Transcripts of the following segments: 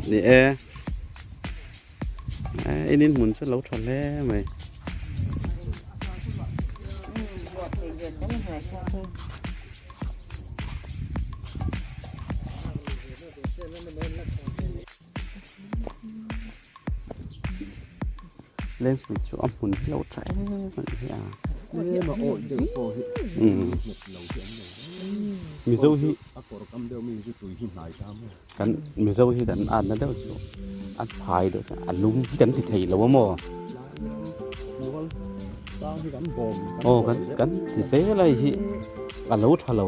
Ni e in in hmun chu lo tha hle mai. Lengpui chu a hmun hi lo tha em a ni hi a. Mizo hi kan Mizo hi kan atna deuh chu a phai deuh chu a lum hi kan ti thei lo a maw? Aw kan kan ti zel a hei hi a lo tha lo.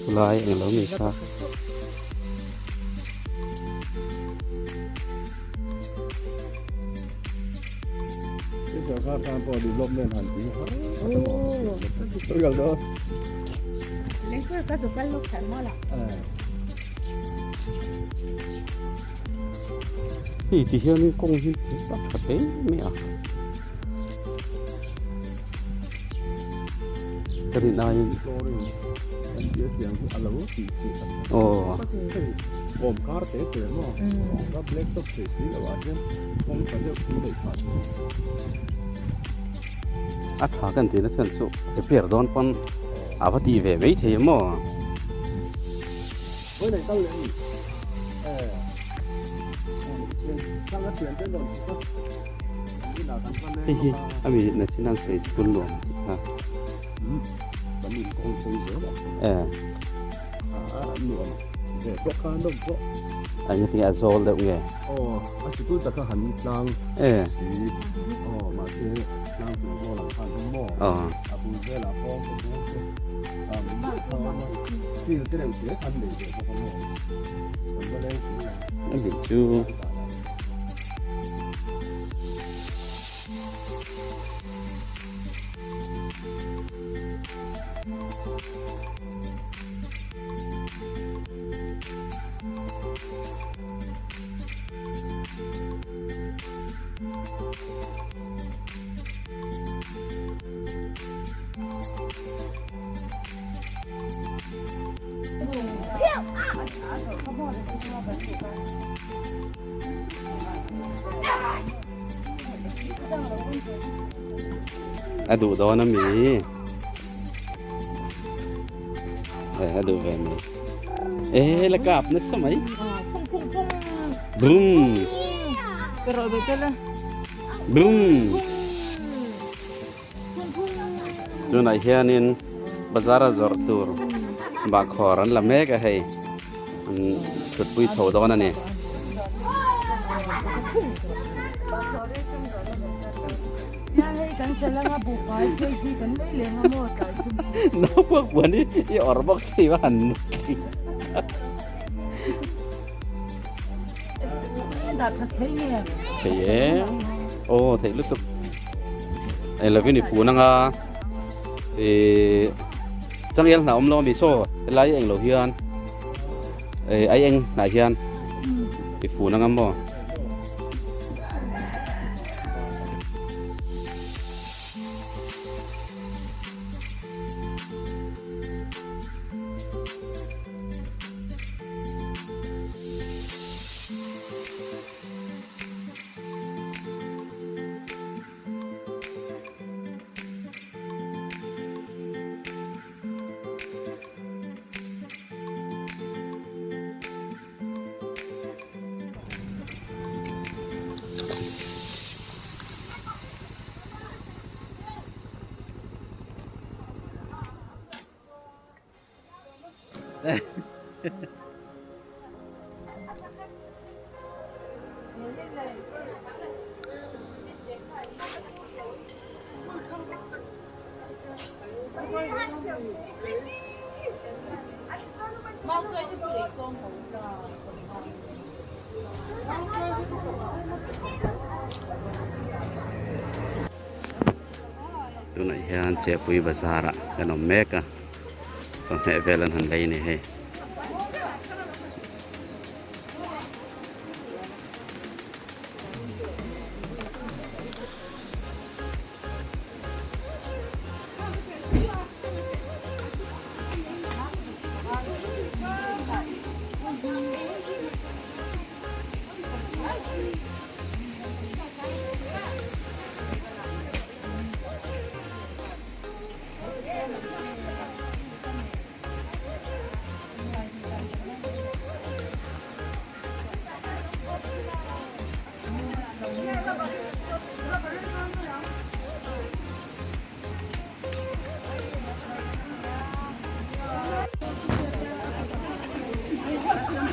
Chulai englo ni kha. Hei ti hianin kawng hi thil tak tha hle mai a. Ka rin aiin aw a tha kan tih na chhan chu repair dawn pawn a va tih ve mai thei maw. Hei hi a mi na chin an sawi school nuam tih kha. A nge tinge a zawl deuh nge? A nih chu. A duh dawn a mi a duh ve mai e la kap nasa mai brum brum tunah hianin bazar a zawrh tur bahkhawr an la mek a hei an thutpui chho dawn a ni. Naupang puan hi i awrh bawk si va han Thei e aw theih lutuk ei lovin i fun anga ih changel hnah awm lo ami saw helai eng lo hian ih ai eng hnah hian i fun anga maw. Tunah hian Chepui bazar ah kan awm mek a chawhmeh vel an han lei a ni hei.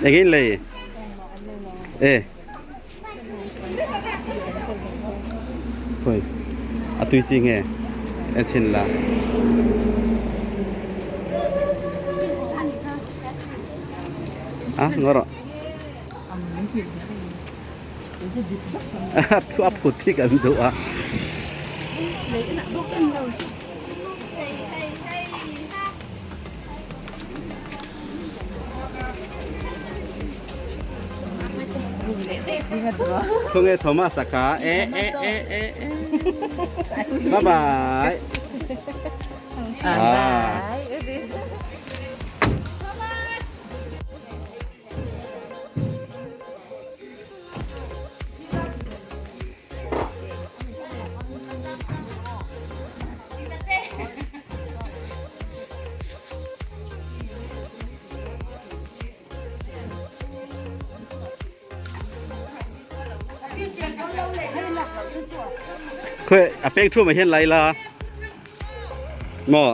Engin lei e Khoi a tui chi nge en chhin la a ngaw rawh a phut hi kan duh a. Khawnge Thomas a kha e e e e e bye bye ah. Khawi a peng thu mai hian lai la maw.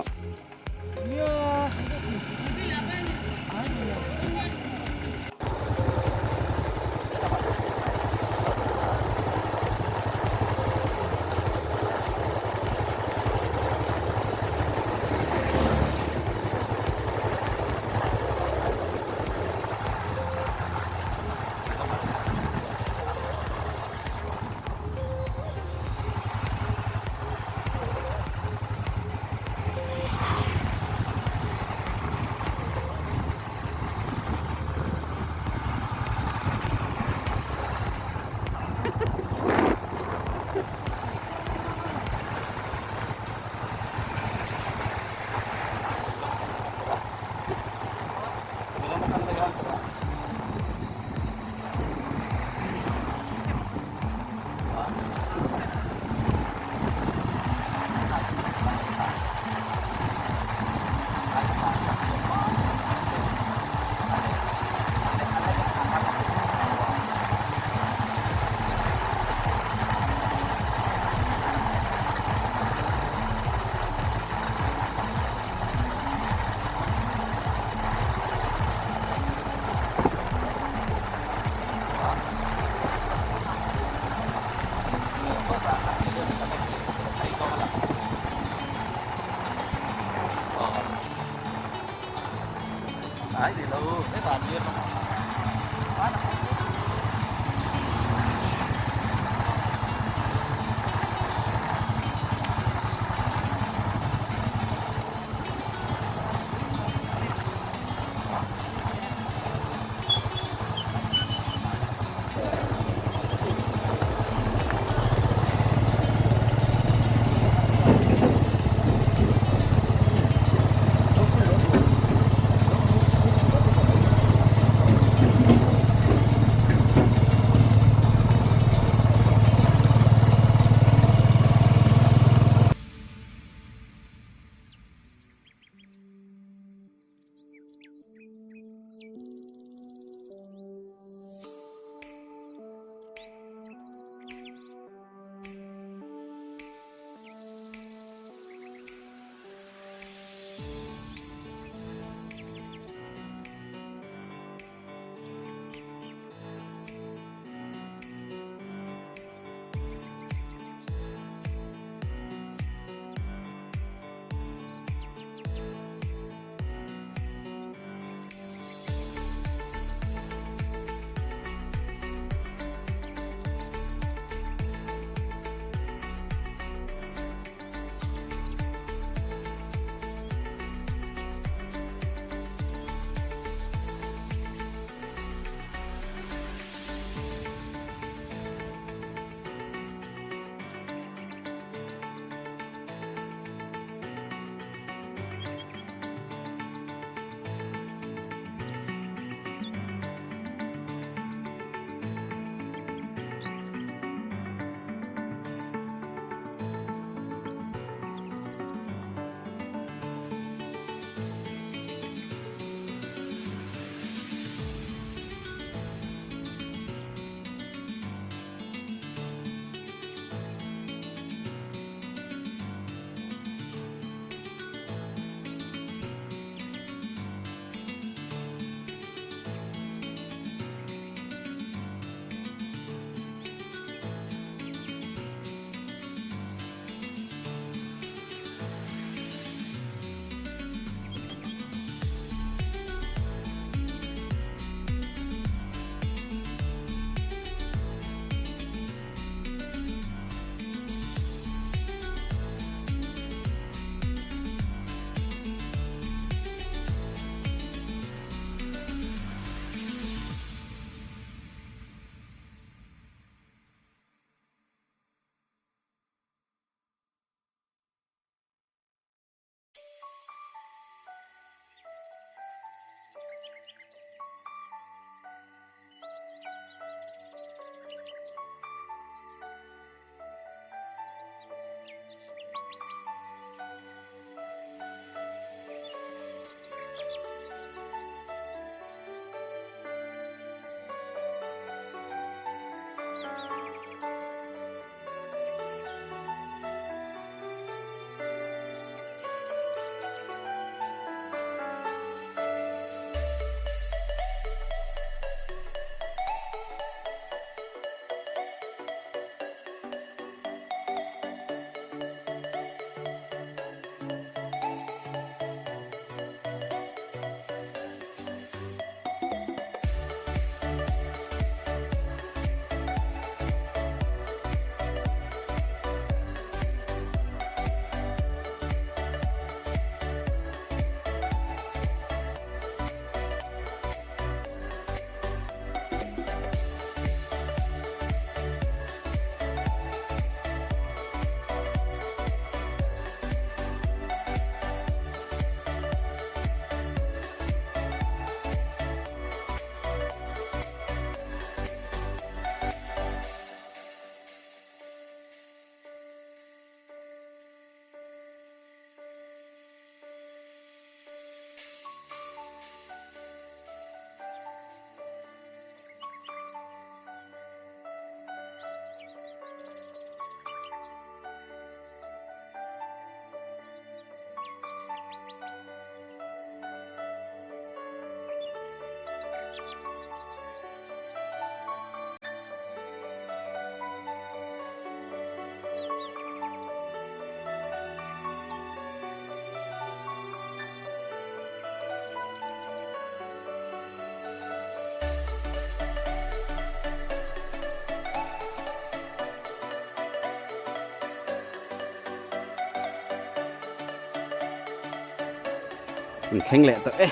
An thleng leh tawh e.